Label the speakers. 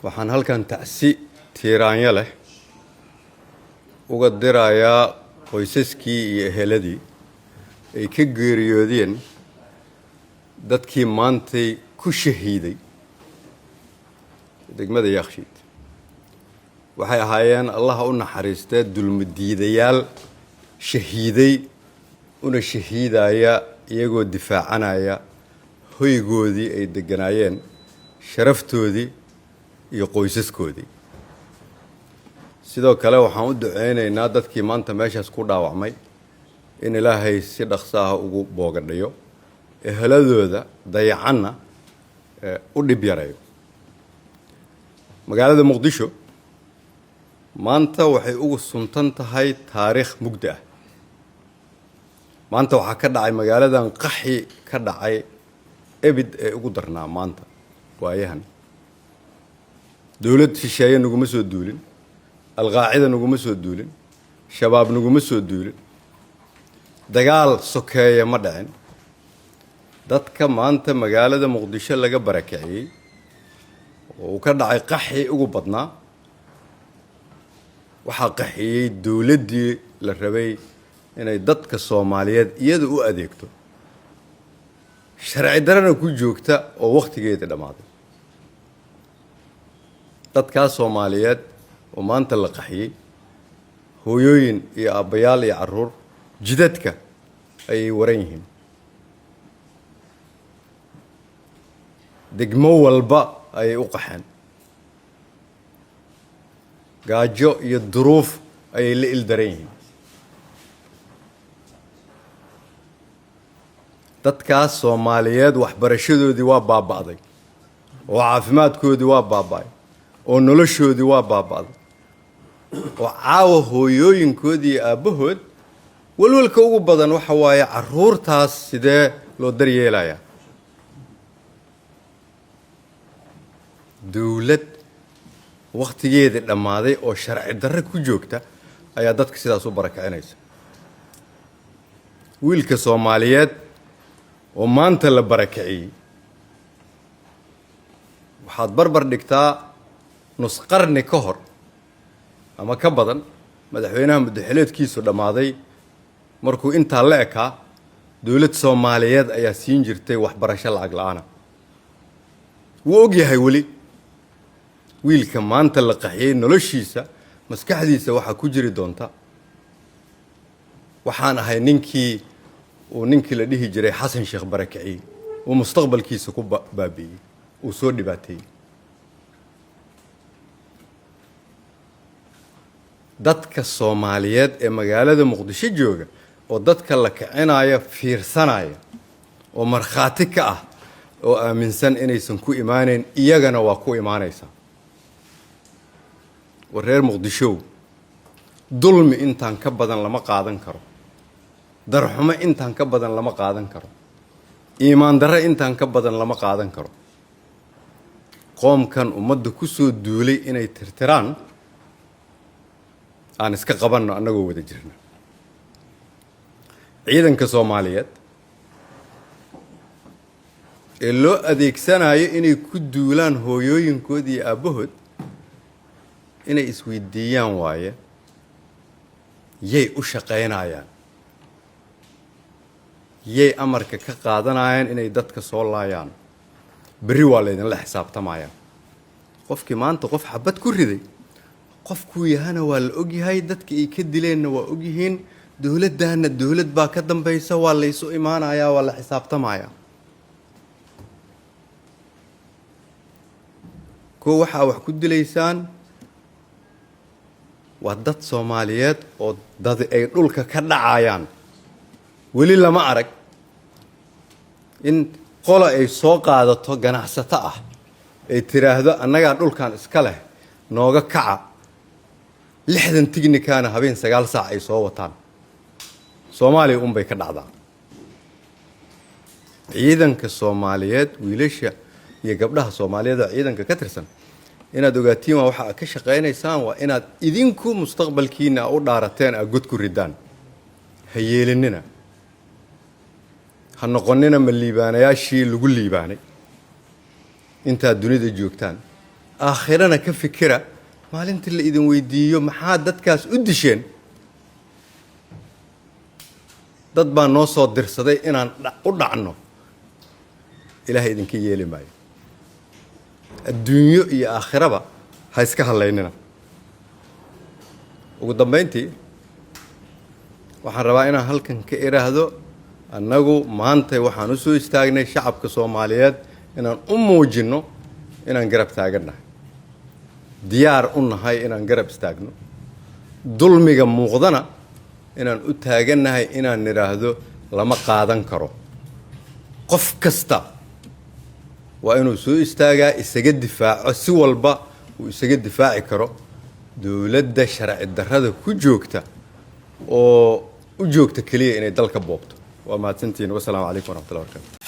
Speaker 1: Waxaan halkan tacsi tiiraanyo leh uga dirayaa qoysaskii iyo eheladii ay ka geeriyoodeen dadkii maantay ku shahiiday degmada Yaaqshiid. Waxay ahaayeen, Allaha u naxariistee, dulmidiidayaal shahiiday, una shahiidaya iyagoo difaacanaya hoygoodii ay degganaayeen, sharaftoodii iyo qoysaskoodii. Sidoo kale waxaan u duceynaynaa dadkii maanta meeshaas ku dhaawacmay in Ilaahay si dhaqso ah ugu boogadhayo, eheladooda dayacanna u dhib yareeyo. Magaalada Muqdisho maanta waxay ugu suntan tahay taariikh mugdi ah. Maanta waxaa ka dhacay magaaladan qaxi ka dhacay ebid ee ugu darnaa maanta waayahan. Dowlad shisheeye naguma soo duulin, Alqaacida naguma soo duulin, Shabaab naguma soo duulin, dagaal sokeeye ma dhicin. Dadka maanta magaalada Muqdisho laga barakiciyey oo uu ka dhacay qaxi ugu badnaa waxaa qaxiyey dowladdii la rabay inay dadka Soomaaliyeed iyada u adeegto, sharci darana ku joogta oo wakhtigeedii dhammaaday. Dadkaas Soomaaliyeed oo maanta la qaxiyey, hooyooyin iyo aabbayaal iyo carruur, jidadka ayay waran yihiin. Degmo walba ayay u qaxeen, gaajo iyo duruuf ayay la ildaran yihiin. Dadkaas Soomaaliyeed waxbarashadoodii waa baaba'day, oo caafimaadkoodii waa baaba'ay, oo noloshoodii waa baaba'day, oo caawa hooyooyinkoodii iyo aabbahood walwalka ugu badan waxa waaye carruurtaas sidee loo daryeelayaa. Dowlad wakhtigeedii dhammaaday oo sharci darre ku joogta ayaa dadka sidaas u barakacinaysa. Wiilka Soomaaliyeed oo maanta la barakiciyey waxaad barbar dhigtaa nus qarni ka hor ama ka badan, madaxweynaha muddaxileedkiisu dhammaaday markuu intaa la ekaa, dowlad Soomaaliyeed ayaa siin jirtay waxbarasho lacag la-aana. Wuu og yahay weli wiilka maanta la qaxiyey noloshiisa, maskaxdiisa waxaa ku jiri doonta: waxaan ahay ninkii uu ninkii la dhihi jiray Xasan Sheekh barakiciyey, uu mustaqbalkiisa ku baabi'iyey, uu soo dhibaateeyey. Dadka Soomaaliyeed ee magaalada Muqdisho jooga oo dadka la kicinaya fiirsanaya oo markhaati ka ah oo aaminsan inaysan ku imaanayn, iyagana waa ku imaanaysaa. War reer Muqdishow, dulmi intaan ka badan lama qaadan karo, darxumo intaan ka badan lama qaadan karo, iimaan darre intaan ka badan lama qaadan karo. Qoomkan ummadda ku soo duulay inay tirtiraan aan iska qabanno annagoo wada jirna. Ciidanka Soomaaliyeed ee loo adeegsanayo inay ku duulaan hooyooyinkood iyo aabbahood inay isweydiiyaan waaye: yay u shaqaynayaan? Yay amarka ka qaadanayaan inay dadka soo laayaan? Berri waa laydinla xisaabtamayaa. Qofkii maanta qof xabad ku riday qofkuu yahana waa la ogyahay, dadka ay ka dileenna waa ogyihiin. Dowladdaana dowlad baa ka dambaysa, waa laysu imaanayaa, waa la xisaabtamayaa. Kuwa waxaa wax ku dilaysaan waa dad Soomaaliyeed oo dad ay dhulka ka dhacayaan. Weli lama arag in qola ay soo qaadato ganacsato ah ay tiraahdo annagaa dhulkan iska leh, nooga kaca, 60 tignikana habeen 9 saac ay soo wataan. Soomaaliya unbay ka dhacdaa. Ciidanka Soomaaliyeed, wiilasha iyo gabdhaha Soomaaliyeed oo ciidanka ka tirsan, inaad ogaatiin waa waxa aad ka shaqaynaysaan waa inaad idinku mustaqbalkiina u dhaarateen aad god ku ridaan. Ha yeelinina, ha noqonina ma liibaanayaashii lagu liibaanay intaad dunida joogtaan. Aakhirana ka fikira maalintii la idin weydiiyo maxaa dadkaas u disheen. Dad baa noo soo dirsaday inaan u dhacno. Ilaahay idinka yeeli maayo. Adduunyo iyo aakhiraba ha iska hadlaynina. Ugu dambayntii, waxaan rabaa inaan halkan ka idhaahdo: annagu maanta waxaan u soo istaagnay shacabka Soomaaliyeed inaan u muujinno inaan garab taagannahay, diyaar u nahay inaan garab istaagno, dulmiga muuqdana inaan u taagannahay inaan nidhaahdo lama qaadan karo. Qof kasta waa inuu soo istaagaa, isaga difaaco si walba uu isaga difaaci karo dowladda sharci darrada ku joogta oo u joogta keliya inay dalka boobto. Waa mahadsantihiin. Wasalaamu calaykum waraxmatullahi barakatu.